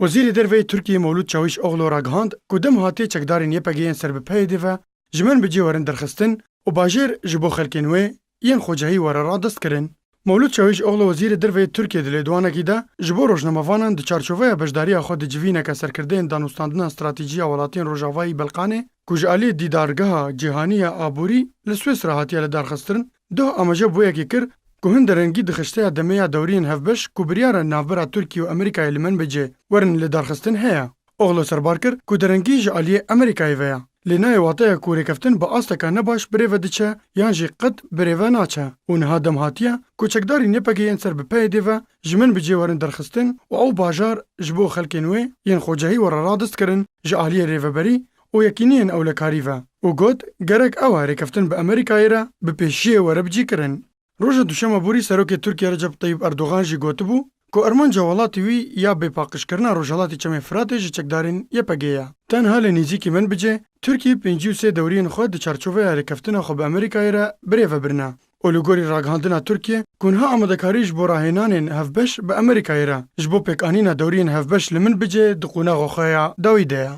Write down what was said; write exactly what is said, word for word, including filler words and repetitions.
Wezîrê Derve yê Tirkiyê Mewlûd Çawîşoglu ragihand ku dem hatiye çekdarên Y P G yên ser bi P Y D'ê ve ji Menbicê werin derxistin û bajêr ji bo xelkên wê yên xwecehî were radestkirin. Mewlûd Çawîşoglu, Wezîrê Derve yê Tirkiyê, di lêdwanekî de ji bo rojnamevanan di çarçoveya beşdariya xwe di civîneke serkirdeyên danûstandina stratejî ya welatiyên Rojavayî Belqanê ku ji aliyê Dîdargeha Cîhanî ya Aborî li Swîsra hatiye lidarxistin, doh amaje bo yekê kir ku hin derengî di xişteya demê ya dewriyên hevbeş ku biryar e navbera Tirkiye û Amerîkayê li Menbicê werin lidarxistin heye. Oglu serbar kir ku derengî ji aliyê Amerîkayê ve ye. Lê nayê wateya ku rêkeftin bi asteka nebaş birêve diçe yan jî qet birêve naçe û niha dem hatiye ku çekdarên Y P G yên ser bi P Y D'ê ve ji Menbicê werin derxistin û ew bajar ji bo xelkên wê yên xwecehî were radestkirin ji aliyê rêveberî û yekîniyên ewlekarî ve û got, gerek ew e rêkeftin bi Amerîkayê re bi pêşiyê were bicîkirin. Roja duşema borî Serokê Tirkiyê Recep Tayyip Erdogan jî gotibû ku armanca welatê wî ya bêpaqijkirina Rojhilatê Çemê Firatê ji çekdarên Y P G ye. Tenha li nêzîkî Menbicê Tirkiye pêncî û sê dewriyên xwe di çarçoveya rêkeftina xwe bi Amerîkayê re birêve birine û li gorî ragihandina Tirkiye ku niha amadekarî ji bo rahênanên hevbeş bi Amerîkayê re ji bo pêkanîna dewriyên hevbeş li Menbicê di qonaxa xwe ya dawî de ye.